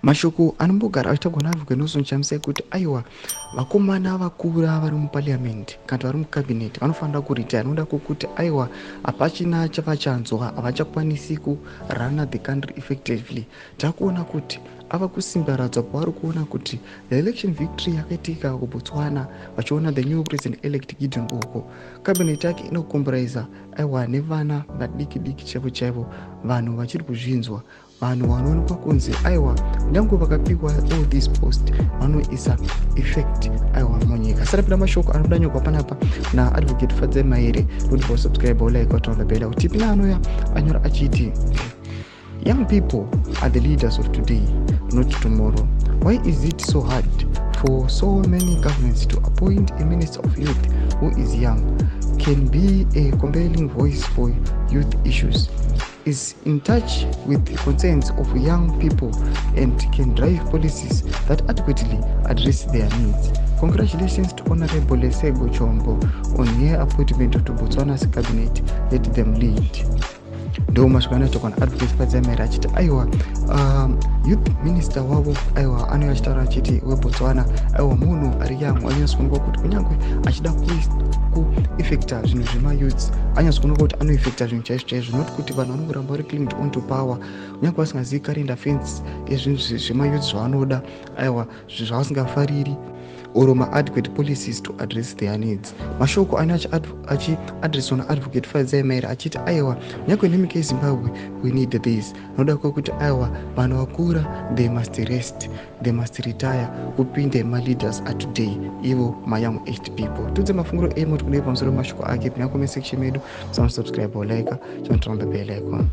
Mashoko anombogara achitaurwa naAdvocate Nelson Chamisa ekuti aiwa, vakomana vakura vari muparliament kana kuti vari mucabinet vanofanira kuretire, nokuda kwekuti aiwa, hapachina chavachanzwa, havachakwanisi kuruna the country effectively. Takuona kuti ava kusimbaradzwa pavari kuona kuti the election victory yakaitika kuBotswana, vachiona the new president elect Gideon Boko, cabinet yake inocomprisa aiwa nevana vadiki diki chaivo chaivo, vanhu vachiri kuzvinzwa, vanhu vanoonekwa kunzi aiwa, kunyange vakapiwa all these post, vanoisa effect aiwa munyika. Sarapinda mashoko anobuda nyorwa panapa naAdvocate Fadzai Mahere. Don't subscribe, like, turn on the bell. Tipina anoya anyora achiti, "Young people are the leaders of today, not tomorrow. Why is it so hard for so many governments to appoint a minister of youth who is young, can be a compelling voice for youth issues, is in touch with the concerns of young people and can drive policies that adequately address their needs? Congratulations to Honorable Lesego Chombo on her appointment to Botswana's cabinet. Let them lead." Ndo mashoko anotaurwa naAdvocate Fadzai Mahere achiti aiwa, youth minister wavo aiwa anouya achitaura achiti weBotswana, aiwa, munhu ari young, anyatsokuonekwa kuti kunyange achida kueffecta zvinhu zvemayouths, anyatsokuonekwa kuti anoeffecta zvinhu chaizvo chaizvo, not kuti vanhu vanongoramba vari clinged on to power kunyange vasingazivi current affairs yezvinhu zvemayouths, zvavanoda, aiwa, zvavasingafariri, or maadequate policies to address their needs. Mashoko ane achiadresswa naAdvocate Fadzai Mahere achiti aiwa, nyange nenyika yeZimbabwe we need this, noda kwekuti aiwa, vanhu vakura, they must rest, they must retire, kupinde maleaders atoday, ivo mayoung aged people. Tudze mafungiro emo tikudei pamusoro pemashoko ake. Pinda comment section medu, samusubscribe, like, chanoturamba bell icon.